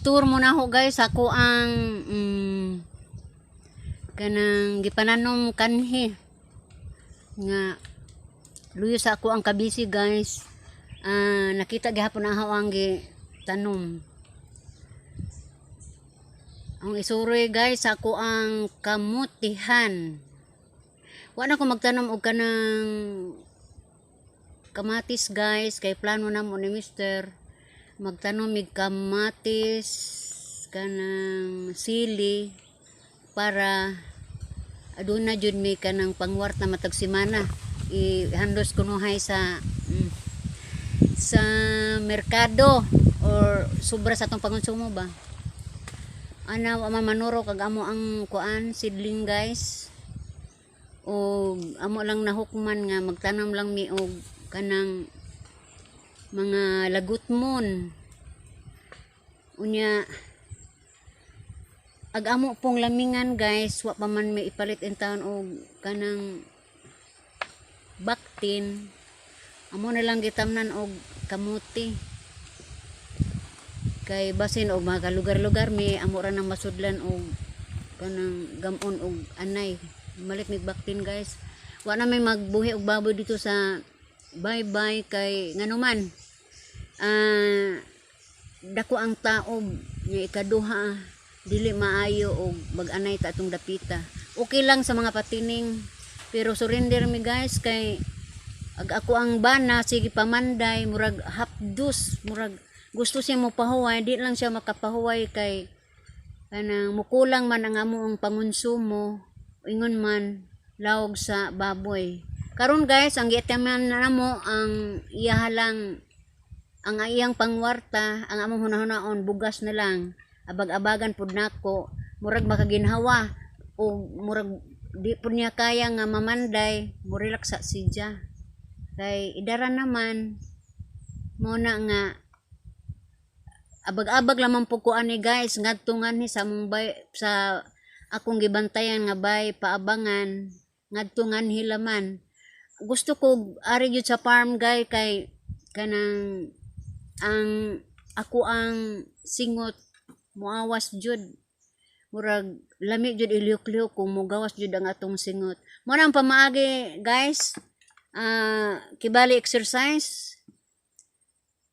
Mag-tour muna ako, guys, ako ang kanang gipananom kanhi nga luyo sa ako ang kabisi, guys. Ah, nakita gihapon na ako ang tanom. Ang isuroy, guys, ako ang kamutihan. Wa na ko magtanom og kanang kamatis, guys, kay plano na mo ni mister magtanom mig kamatis, kanang sili, para aduna jud mi kanang pangwarta matag semana, ihandos kunuhay sa sa merkado or sobra sa atong pangonsumo ba. Ana, wa man manuro kag amo ang kuan seedling, guys, o amo lang nahukman nga magtanom lang mi og kanang mga lagutmon. Unya ag amo pong lamingan, guys, wa pa man may ipalit in town og kanang baktin, amo na lang gitamnan og kamuti kay basin og mga lugar-lugar mi, amo ra nang masudlan og kanang gamon og anay malit mig baktin, guys. Wa na may magbuhi og baboy dito sa bye-bye kay nganuman dako ang taob nga. Ikaduha, dili maayo og mag-anay ta atong dapita. Okay lang sa mga patining, pero surrender mi, guys, kay ag ako ang bana sige pamanday, murag hapdos, murag gusto siya mo pahuway, di lang siya makapahuway kay kanang mukulang man ang amo ang pangonsumo, ingon man lawog sa baboy. Karon, guys, ang giataman namo ang iyaha lang ang iyang pangwarta. Ang among hunahunaon, bugas na lang, abag-abagan pud nako, murag makaginhawa o murag di pud niya kaya nga mamanday, mo relax sa siya kay idara naman mo na nga abag-abag lamang po ko ani, guys, ngadto nganhi sa among bay, sa akong gibantayan nga bay paabangan, ngadto nganhi laman. Gusto ko ari gyud sa farm, guy, kay kanang ang ako ang singot muawas jud, murag lami jud ilihok-lihok kung mugawas jud ang atong singot. Mo na ang pamaagi, guys. Ah, kibali exercise,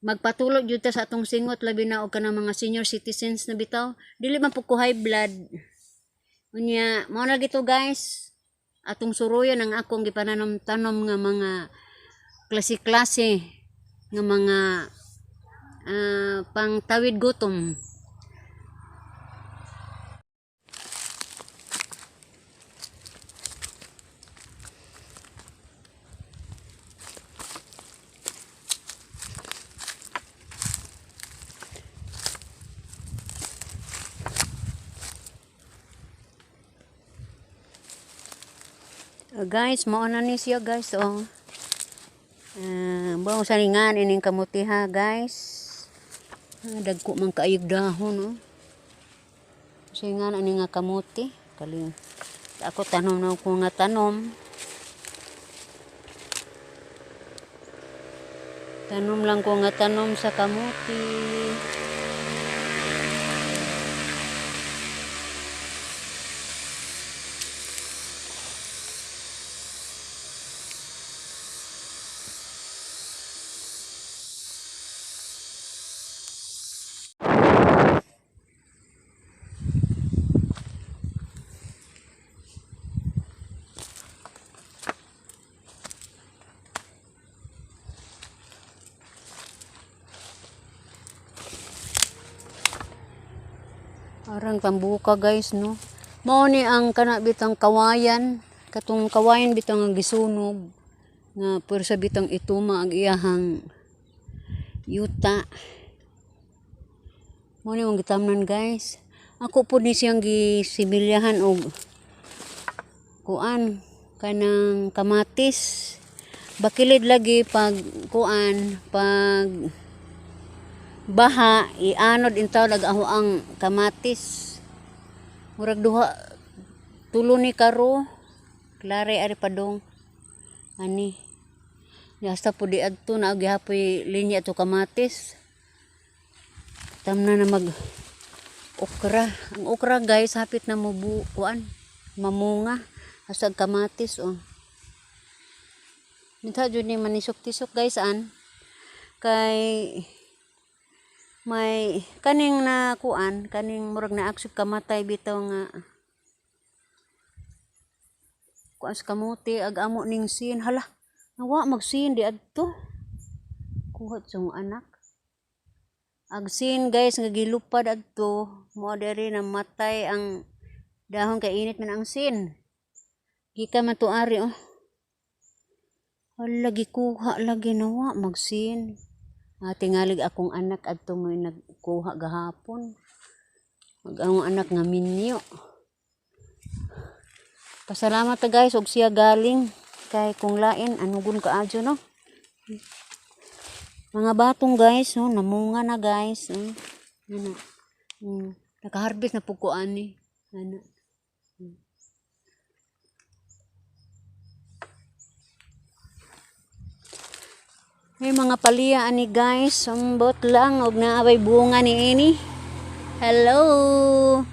magpatulog jud ta sa atong singot, labi na og kanang mga senior citizens na bitaw. Dili man pud ko high blood. Unya mao na gito, guys, atong suruyon ang akong gipananom-tanom nga mga klase-klase nga mga pangtawid gutom. Guys, mao na ni siya, guys, oh. Uh, sa ningan ining kamutiha, guys. Dagko man kaayog dahon, oh. Singan ani nga kamuti kaling ako tanom na ko nga tanom. Tanom lang ko nga tanom sa kamuti. Arang tambuka, guys, no. Mao ni ang kana bitang kawayan, katong kawayan bitang ang gisunog nga pwersa bitang ituma ang iyahang yuta. Mao ni ang gitamnan, guys. Ako po ni siyang gisimilyahan og kuan kanang kamatis. Bakilid lagi pag kuan, pag baha, ianod intaw ag aho ang kamatis. Murag duha tulo ni karo. Klare ari padong ani. Hasta po di adto na gihapoy linya to kamatis. Tamna na mag Okra. Ang okra, guys, hapit na mubu kuan, mamunga. Hasag kamatis, oh. Minta jud ni manisok-tisok, guys, an. Kay may kaning na kuan, kaning murag na aksip kamatay bitaw nga kuan sa kamote ag amo ning sin. Hala, nawa magsin di adto. Kuha sa anak. Ag sin, guys, nga gilupad adto, mo diri namatay ang dahon kay init man ang sin. Gikan man to ari, oh. Hala, gikuha lagi, nawa magsin. Ah, tingalig akong anak adto mo nagkuha gahapon. Mag ang anak nga minyo. Pasalamat ta, guys, og siya galing kay kung lain anugon kaadyo, no. Mga batong, guys, no, namunga na, guys, no. Ano? Nakaharvest na pud ko ani. Ano? May mga palya ani, guys, ambot lang og naabay bunga ni ini. Hello.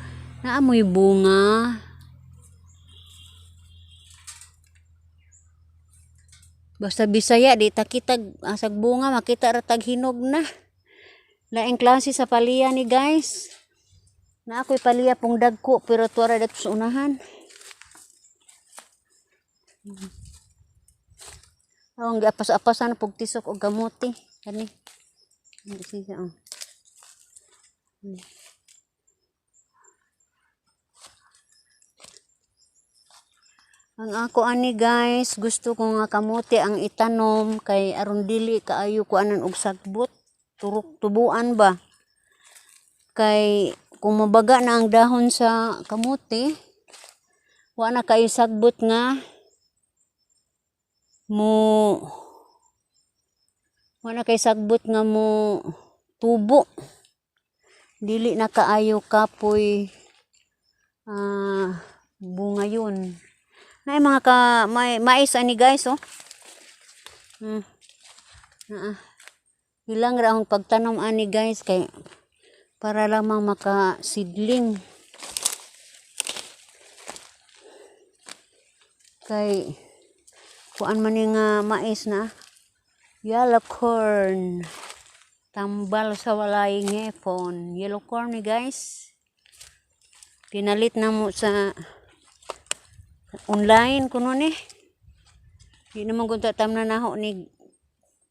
Naamoy bunga. Basta Bisaya di ta kitag asag bunga, makita ra tag hinog na. Laing klase sa palya ni, guys. Na ako'y palya pong dagko pero tuwa ra dito sa unahan. Ang giapas-apasan pug tisok og kamote kani. Ano siya, oh. Ang ako ani, guys, gusto ko nga kamote ang itanom kay aron dili kaayo kuanan og sagbot, turok tubuan ba. Kay kung mabaga na ang dahon sa kamote, wa na kay sagbot nga mo wa na kay sagbot nga mo tubo. Dili na kaayo kapoy bunga yun. Nay mga ka may mais ani, guys, oh. Naa. Ilang ra akong pagtanom ani, guys, kay para lamang maka seedling. Kay kuan man ni nga mais na yellow corn. Tambal sa walay ngepon. Yellow corn ni, guys. Pinalit na mo sa online kuno ni. Di naman gunta tam na naho ni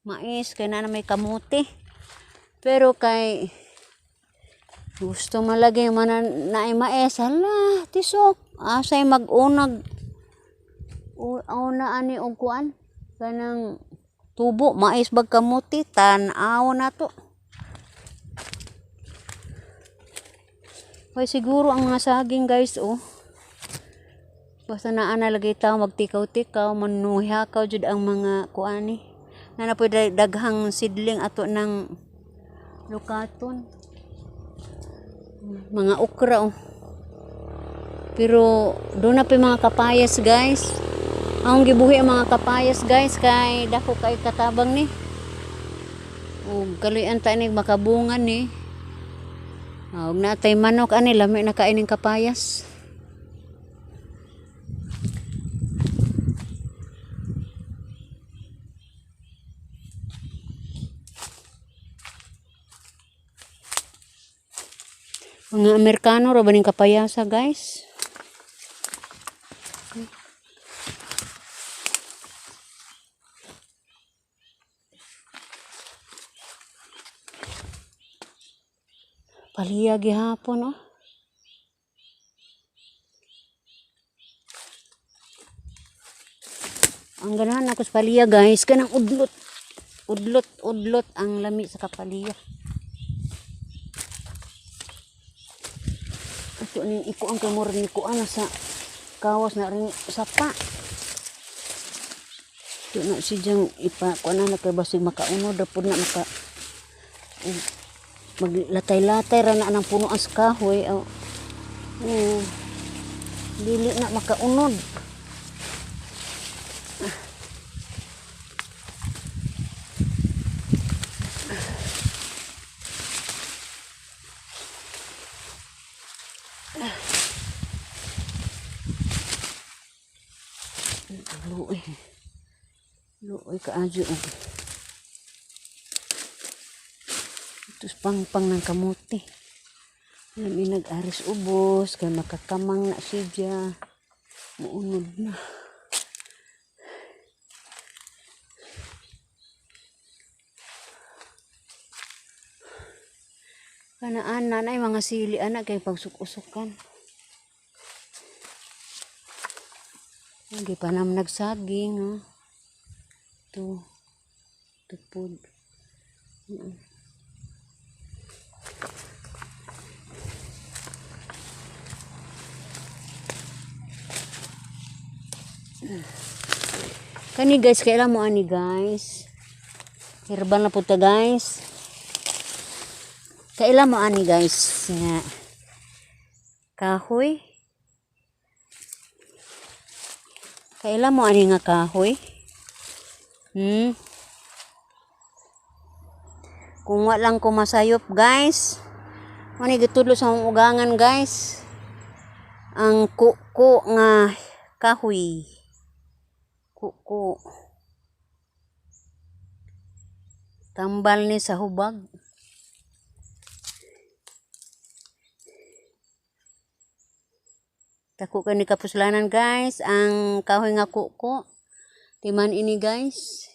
mais kay na may kamote. Pero kay gusto malagi man na mais, hala, tisok. Asay mag-unag una ani og kuan kanang tubo mais bag kamote, tan-aw na to. Hoy, siguro ang mga saging, guys, oh. Basta naa na lagi tao magtikaw-tikaw, manuhakaw jud ang mga kuani. Na na pud daghang seedling ato ng lukaton. Mga okra, oh. Pero doon na pa yung mga kapayas, guys. Ang gibuhi ang mga kapayas, guys, kay dako kay katabang ni. Ug kaluyan ta ni makabunga ni. Ah, ug natay manok ani, lami na kainin kapayas. Mga Amerikano ra ba ning kapayasa, guys? Palya gihapon, oh. Ang ganahan ako sa palya, guys, kanang udlot. Udlot, udlot ang lami sa kapalya. Ato ning iko ang kamura ni kuan sa kawas na rin sapa. Ito na si Jang ipa kuan na kay basig makaunod ra pud na maka maglatay-latay ra na ang puno sa kahoy. Oh. Dili na makaunod. Luoy. Luoy kaayo og. Ito pangpang ng kamote. Lami nag-aris ubos kay makakamang na siya. Muunod na. Kanaan na ay mga sili ana kay pagsuk-usukan. Hindi pa naman nagsaging, no? Ito. Tupod. Kani guys, kailan mo ani guys? Herbal na puta guys. Kailan mo ani guys? Nga. Kahoy. Kailan mo ani nga kahoy? Kung walang ko masayop guys. Mani gitudlo sa akong ugangan guys. Ang kuko nga kahoy. Kuko. Tambal ni sa hubag. Dako kani kapuslanan guys, ang kahoy nga kuko. Timan ini guys.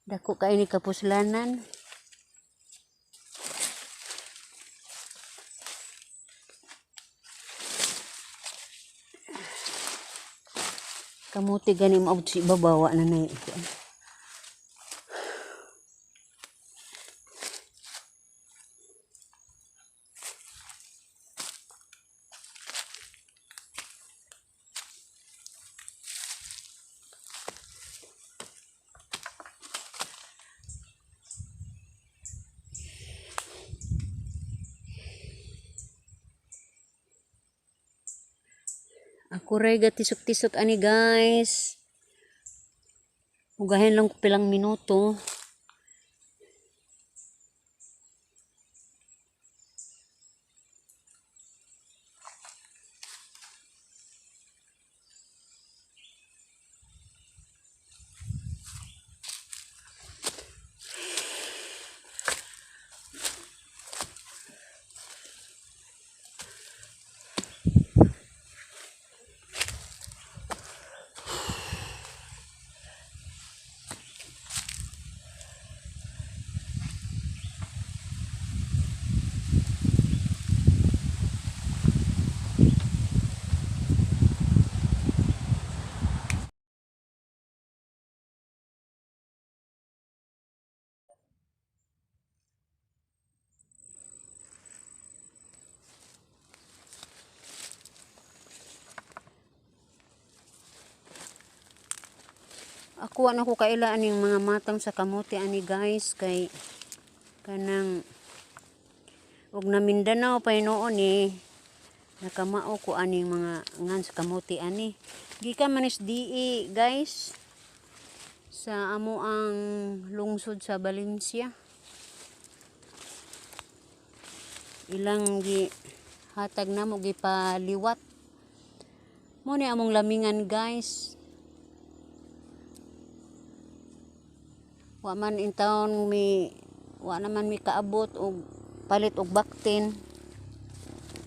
Dako kay ni kapuslanan. Kamuti gani maabot sa ibabawa na nay. Ako ray gatisok-tisok ani guys. Ugahin lang ko pilang minuto. Ako ano ko kaila aning mga matang sa kamote ani guys kay kanang og na Mindanao pa noon eh nakamao ko aning mga ngan sa kamote ani. Gikan man is DE guys sa amo ang lungsod sa Valencia. Ilang gi hatag namo gipaliwat. Mo ni among lamingan guys. Wa man in town mi, wa naman mi kaabot og palit og baktin.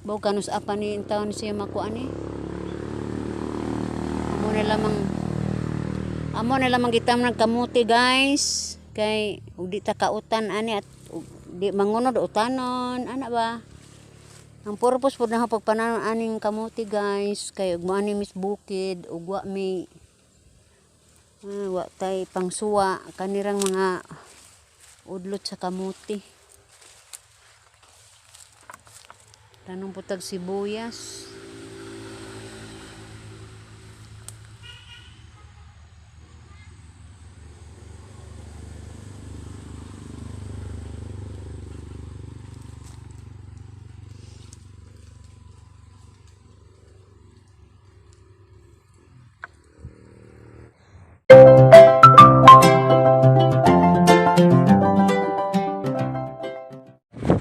Baw kanus apa ni in town siya makuha ni. Amo na lamang gitam ng kamote guys. Kay ug di ta kautan ani at ug di mangunod utanon ana ba. Ang purpose pud na pagpananon aning kamote guys kay ug mo ani mis bukid ug wa mi wa tay pangsuwa kanirang mga udlot sa kamote. Tanong putag sibuyas.